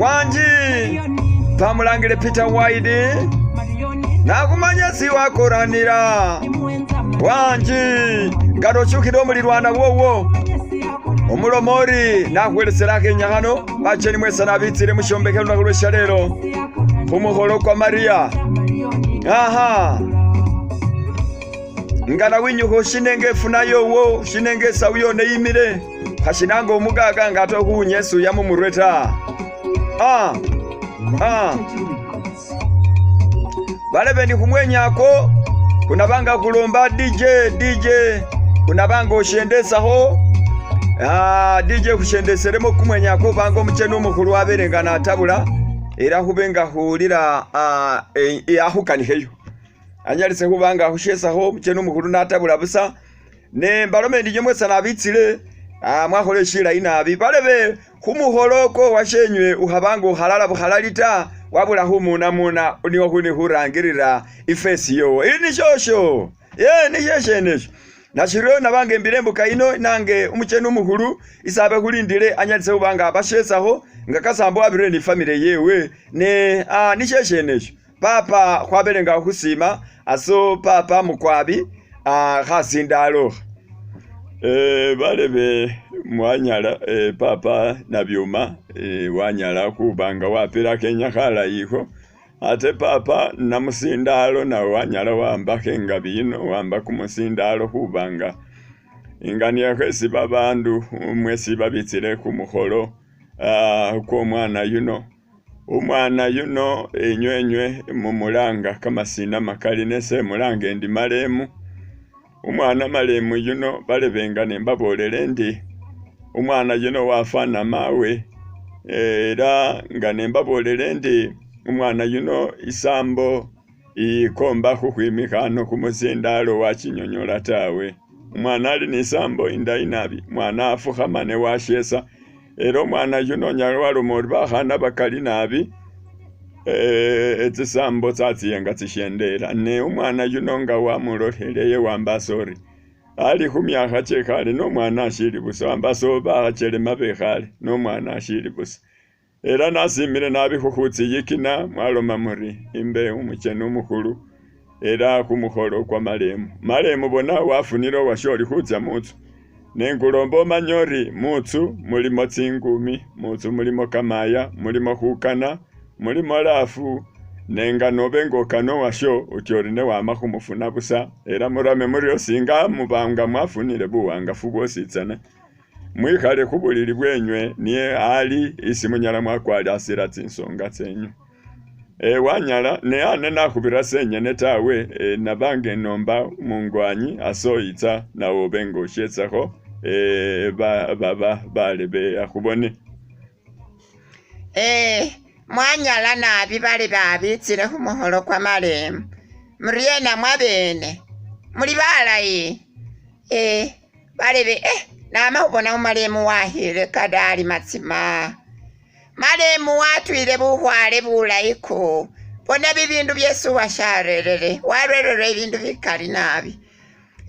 Wanji pamulangile Peter Wide nakumanya siwakoranira wanji ngano osyukhile omulilwana wowo omulomori nakhwelesela khenyakhano bacheni mwesa nabitsile mushombekhe lunakhu lwe shalelo khumukholo kwa Maria aha ngana winyukha oshinenga efuna yowo oshinenga esawu yone yimile khashinanga omugaga nga ate khuwunya esuya mumurwe ta ah, ah. Balebe ndi khumwenyako khunabanga khulomba DJ DJ khunabanga oshendesakho ah, DJ khushendeselemo kumwenyako banga omucheni omukhulu wabele nga natabula era khube nga khuwulila ah, e, e, akhukanikheyo anyalise khuba nga khushesakho omucheni omukhulu natabula busa ne mbalome ndi nywe mwesi nabitsile ah, mwakhola shilayi nabi balebe khumukholo ko washenywe ukhabanga ukhalala bukhalali ta wabula khumunamuna niwo khuni khurangilila ifesi yowo ili nishosho ye nisho shenesho nashiryo nabanga embile embuka yino nange umucheni umukhulu isabe khulindile anyalise khuba nga abashesakho nga kasambo wabirire ni family yewe ne ah, nisho shenesho papa khwabele nga khusima aso papa mukwabi ah, khasindalo e, balebe mwanyala e, papa nabyuma e, wanyala khuba nga wapila kenya khalayikho ate papa namusindalo nawe wanyala wambakho engabi yino wamba kumusindalo khuba nga inganiakho esi babandu mwesi babitsile khumukholo uh, kwomwana yuno umwana yuno enywenywe mumulanga kamasina makali nese mulanga endi malemu umwana malemu yuno balebenga nembabolele endi umwana yuno wafana mawe era nga nembabolele endi umwana yuno isambo ikomba khukhwimikha ano kumusindalo wachinyonyola tawe umwana ali nisambo indayi nabi mwana afukhama ne washesa era omwana yuno onyala waloma ori bakhana bakali nabi tsisambo tsatsiyenga tsishendela ne umwana yuno nga wamuloleleye wambasa ori ali khumyakha chekhale nomwana ashili busa wambasa bakhakyelema bekhale nomwana ashili busa era nasimile nabi khukhwitsiyikina mwaloma muri imbe umucheni umukhulu era khumukholo kwa malemu malemu bona wafunile owasho oli khutsa mutsu nenkulomba omanye ori mutsu mulimo tsingumi mutsu mulimo kamaya mulimo khukana mulimo lafu nenga nobe ngokana owasho uti ori newama khumufuna busa era murame murio singa mubanga mwafunile buwangafu bwositsana mwikhale khubulili bwenywe niye ali isi munyala mwakwalasila tsinsonga tsenyu e, wanyala ne ane nakhubira senyene tawe e, nabange nomba mungwanyi asoyitsa nawe obe nga oshetsakho e, balebe akhubone e, mwanyala nabi bali babitsile khumukholo kwa malemu muriena mwabene muli balayi e, balebe eh, nama khubona mumalemu wakhile kadali matsima malemu watwile bukhwale bulayi ko bona bibindu byesi washarerere warerere ibindu bikali nabi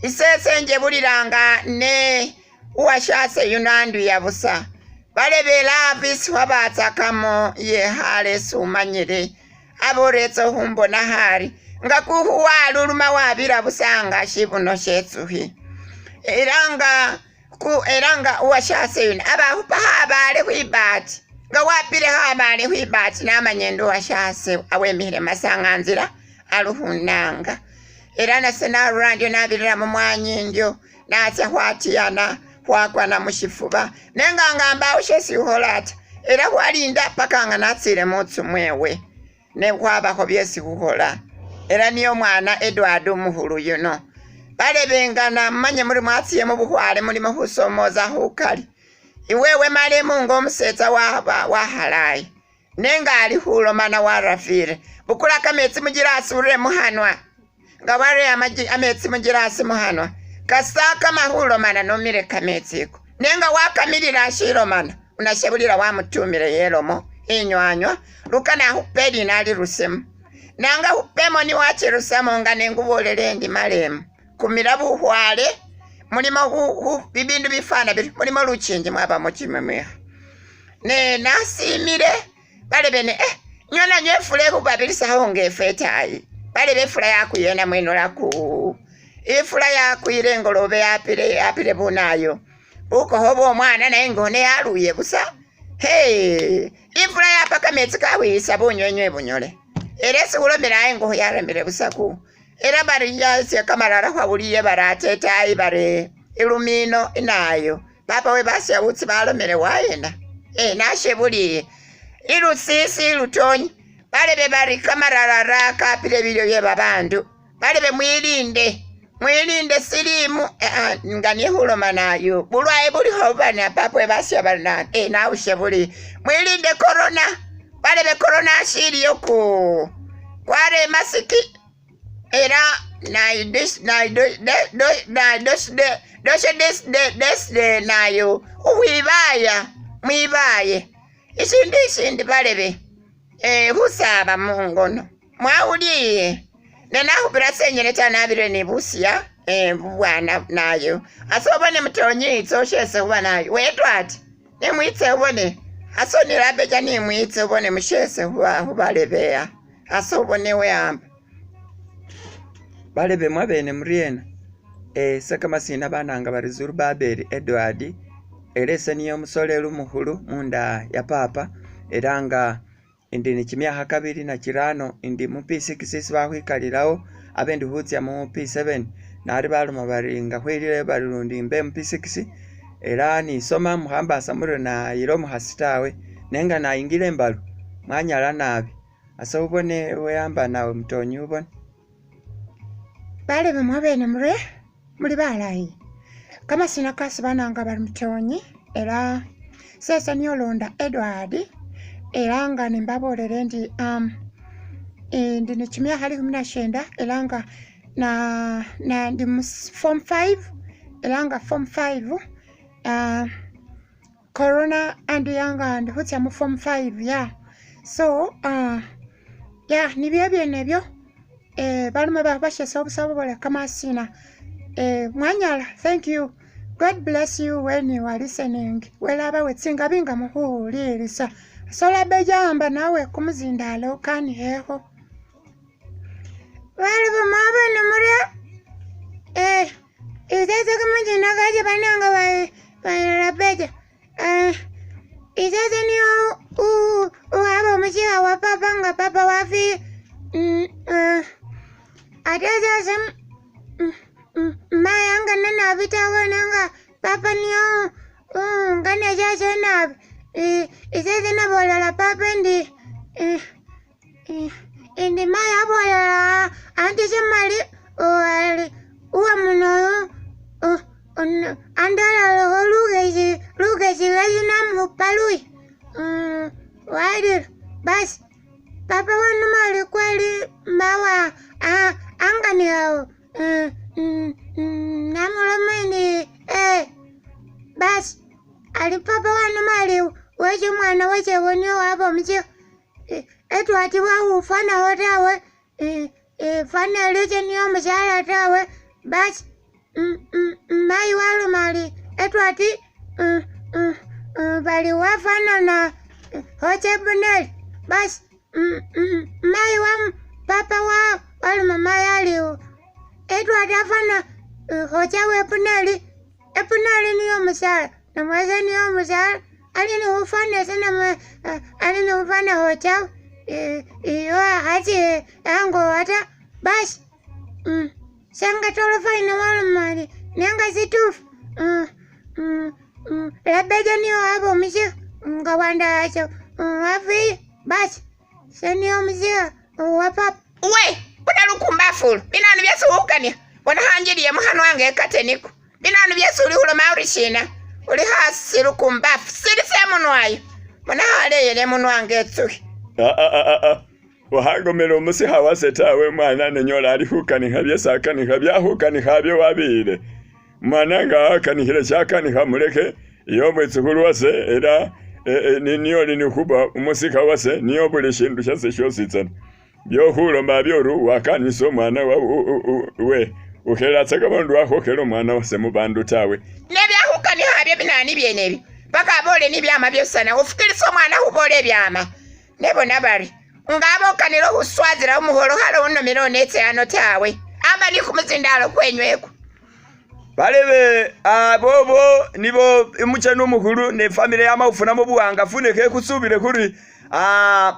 isese njebulilanga ne uwashase yuno anduya busa balebela isi khwabatsakamo yekhale sumanyile aboretse khumbona khari nga kukhu waluluma wabira busa nga shibuno shetsukhi eranga ku eranga uwashase yuno abakhupa khabale khwibati nga wapile khabale khwibati namanya endi uwashase awemikhile masanganzila alikhunanga era nase narura ndyo nabirira mumwanya ndyo natsa khwatiyana khwakwana mushifuba nenga nga mbawo shesi khukhola ta era khwalinda paka nga natsile mutsu mwewe ne khwabakho byesi khukhola era niyo omwana Edward umukhulu yuno balebengana mumanye muri mwatsiye mubukhwale mulimo khusomoza khukali iwewe malemu nga omusetsa wakhalayi nenga ali khulomana warafile bukula kametsi mugilasi urere mukhanwa nga wareye ametsi mugilasi mukhanwa kasita kama khulomana nomile kametsi iko nenga wakamilila ashilomana unashebulila wamutumile yelomo inywanywa lukana akhupe lina alirusemo nanga khupemo niwachirusamo nga nengubolele endi malemu kumila bukhwale mulimo bibindu bifana biri mulimo luchinji mwabamo chimemekha ne nasimile Balebe ne eh nywa nanywa efula ekhubabilisakho nga efwe etayi. Balebe efula yakwile namwe nolaku. Ifula yakwile ingolobe yapile yapile bunayo. Bukokho bwo mwana naye ngone yaluye busa. Hey, ifula yapa kametsi kawiyisa bunywenywe bunyole. Era esikhulomela ingokho yaramile busa ku. Era bari yasya kamalala khwawuliye bari ate etayi bari ilumino inayo. Papa we basya-wutsi balomele wayena e nashebuliye ilusisi ilutonyi balebe bari kamararara kapile bilyo bye babandu balebe mwilinde mwilinde silimu eh, nga nikhuloma nayo bulwaye bulikho bana papa we basya bari na e nawushebuli mwilinde corona balebe corona ashiliyo ku kwara emasiki era nayo ukhwibaya mwibaye ishindu ishindi balebe eh, khusaba mungono mwawuliye nenakhupila senyene ta nabire nibusiya eh, bubwana nayo ase obone mutonyi itsa oshese khuba nayo wetwa ati nimwitse ubone aso nilabeja nimwitse ubone mushese khubalebeya ase ubone weyamba Balebe mwabene muriena ese kamasina bananga bari Zurubabeli Edward ela ese niye umusoleli umukhulu munda ya papa ela nga indi ni kimyakha kabili na kirano indi mu P6 isi bakhwikalilawo abe ndi khutsa mu P7 nari baloma bari nga khwelileyo bari lundi mbe mu P6 ela nisoma mukhambasa muri nayila omukhasi tawe nenga nayingila imbalu mwanyala nabi ase ubone weyamba nawe mutonyi ubone. Balebe mwabene mure muli balayi kamasina kasi bananga bali mutonyi era sesa niyo londa Edward era nga nembabolele ndi ndi ni kimyakha 19 era nga na, na ndi mu form 5 era nga form 5 corona andi yanga ndi khutsa mu form 5 ya so ya nibyo byenebyo balume bashesa obusa bubole kamasina mwanyala. Thank you, God bless you when you are listening. Welabawe tsingabi nga mukhuwulilisa sola bejamba nawe kumuzindalo ukanikhekho. Balebe mwabene murye isese kamachina kache bananga balabeja isese niyo uhaba omushikha wa papa nga papa wafile ate sasa mayi angana nabi tawe nanga papa niyo ngana shashe nabi isese nabolela papa indi indi mayi abolela andishe mali ali uwa munoyo andalalekho lukesi lukesi lwesi namupa luyi walila basi papa wanuma ali kweli mawa anganilawo namuloma indi basi ali papa wanuma ali weshe mwana weshewe niyo waba omushikha Edward wakhufanaho tawe fana lise niyo omusala tawe basi mayi waloma ali Edward bali wafanana Hochebuneli basi mayi wa papa wa waloma mayi ali Edward afana hocha webuneli ebuneli niyo omusala namwese niyo omusala ali nikhufana ese namwe ali nikhufana hochawe iyo akhasi angowa ta basi sanga tolofaina waloma ali nenga situfu labeja niyo waba omushikha nga wandasho wafile basi se niyo omushikha wa papa. We bona lukumbafu ulu binanu byesi khukania bona khanjiliye mukhanwa wange ekate niko binanu byesi uli khuloma uri shina uli khasi lukumbafu silisa emunwayo bona khaleyele emunwa wange etsukhi. Wakhangomela omusikha wase tawe mwana nenyola ali khukanikha byesi akanikha byakhukanikha byo wabiyile mwana nga akanikhile shakanikha mulekhe iyo mwitsukhulu wase ela niyo oli nikhuba umusikha wase niyo buli shindu shase shositsana byokhuloma byoru wakanisa omwana we ukhelatsaka bandu wakhokhela omwana wase mubandu tawe. Nebyakhukanikha byo binani byenebyo paka abole nibyama byosana ufukilisa omwana khubola ebyama. Nebona bari nga abokanile khuswazila khumukholo khale unomele onetse ano tawe. Amba ni kumuzindalo kwenywekwo. Balebe abobo nibo umucheni umukhulu ne family yama khufunamo buwangafu ne khekhusubile khuri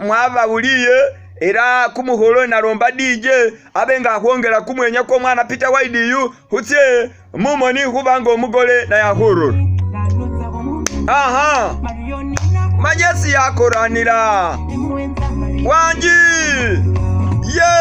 mwabawuliye era kumukholo nalomba DJ abe nga akhwongela kumwenya kwomwana Peter Waidiyu khutsye mumoni khubanga omugole naye akhurura. Aha manyesi yakoranila wanji ye.